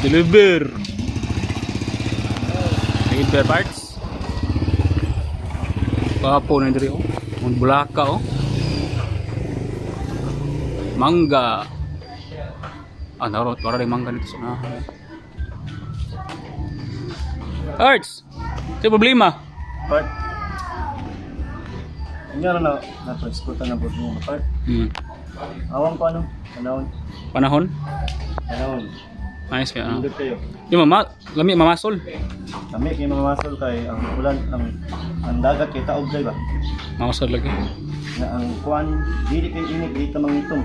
Deliver. Deliver parts. Kapo na diri oh. Ang bulaka oh. Mangga. Ah, narot wala rin mangga dito sa unahan. Arts. Ito problema. Part. Nga na na na po niya part. Awang ko ano? Panahon. Panahon. Panahon. Nice kaya. Indot kayo. Di mama, lami mamasol. Kami kay mamasol kay ang ulan ang dagat kay taob day ba? Mamasol lagi. Na ang kuan dili kay init dili ta mangitom.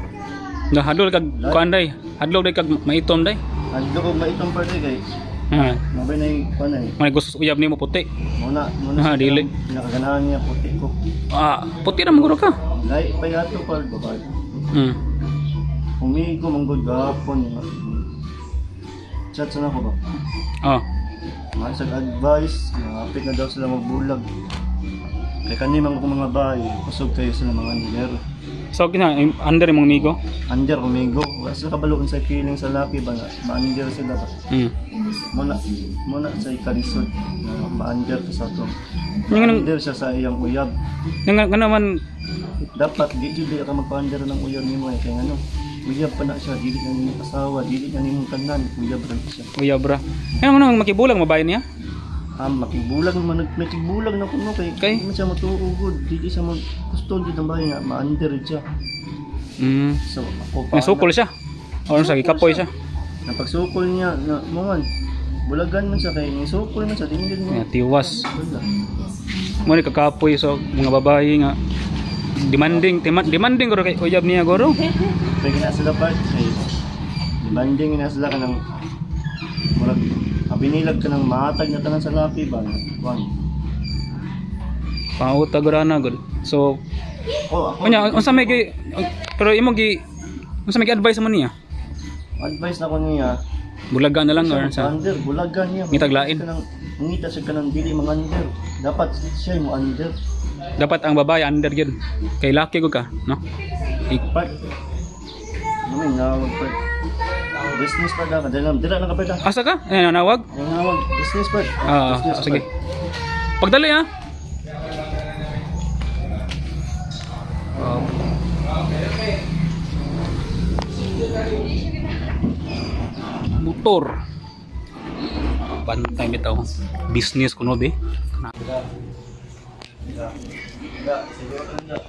Na hadol kag kuan day. Hadlok day kag maitom day. Ang og maitom part kay Ha. mabay na kuan ay. May gusto sa uyab nimo puti. Muna muna Ah, dili. Pinakaganahan niya puti ko. Ah, puti ra man guro ka. Lahi pa yato par ba? Umigo man gud gahapon. Chat sa nako ba? Ah. Mga isang advice, hapit na daw sila magbulag. Kay kani man ko mga bahay, kusog kayo sila mga under. So kina under imong amigo. Under umigo, wala sila kabalo sa feeling sa laki ba na ma-under sila ba. Muna muna sa ikalisod na ma-under ka sa to. Nga Under siya sa iyang uyab. nga nga naman Dapat di jud ka magpa-under ng uyab nimo eh kay ngano. Uyab pa na siya, dili na nimo asawa, dili na nimo tanan, uyab ra na siya. Uyab ra. Nga naman makibulang mabayin niya. Ah, makibulag man makibulag na kuno kay Kay? di man siya matuo gud, dili siya mag gusto jud ang bahay nga ma-under siya. So ako pa May sukol siya. O ano sa gikapoy siya. Na pagsukol niya na mo man bulagan man siya kay ni sukol man siya dili mo. Nga tiwas. Wala. Mo ni kakapoy so mga babae nga demanding demanding guro kay uyab niya guro. Kay gina sila part kay demanding na sila kanang murag abinilag ka ng mahatag na tanan sa laki ba kuan. Pangutag guro na gud. So Oh, ako unya unsa may gi pero imo gi unsa may gi-advise mo niya? Advice na ko niya. Bulaga na lang or sa Under, bulagan niya. Ngitag lain. Ngita siya kanang dili mga under. Dapat siya mo under. Dapat ang babae under gyud. Kay laki gud ka, no? Part. Ano may nawag part. Business part na ka. Dila, dila na ka part. Asa ka? Eh, nanawag? Ang nawag. Business part. Ah, Business sige. part. Pagdali ah. Motor. Bantay bitaw. Business kuno be. Enggak. Enggak. Enggak, siguro enggak.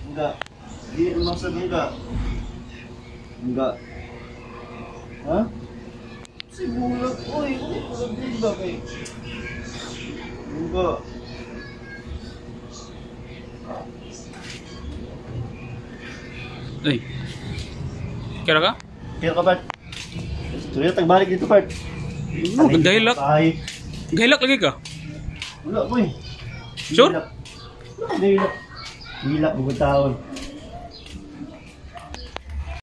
Enggak. Di maksud enggak. Enggak. Ha? Si bulag, oy, oy, bulag din ba kay? Enggak. Ay. Kira ka? Kaya ka, Bart. Tuloy tagbalik dito, Bart. No, gahilak. Ay, Gahilak lagi ka? wala, boy. Sure? Gahilak. Gahilak. Gahilak, bukod taon.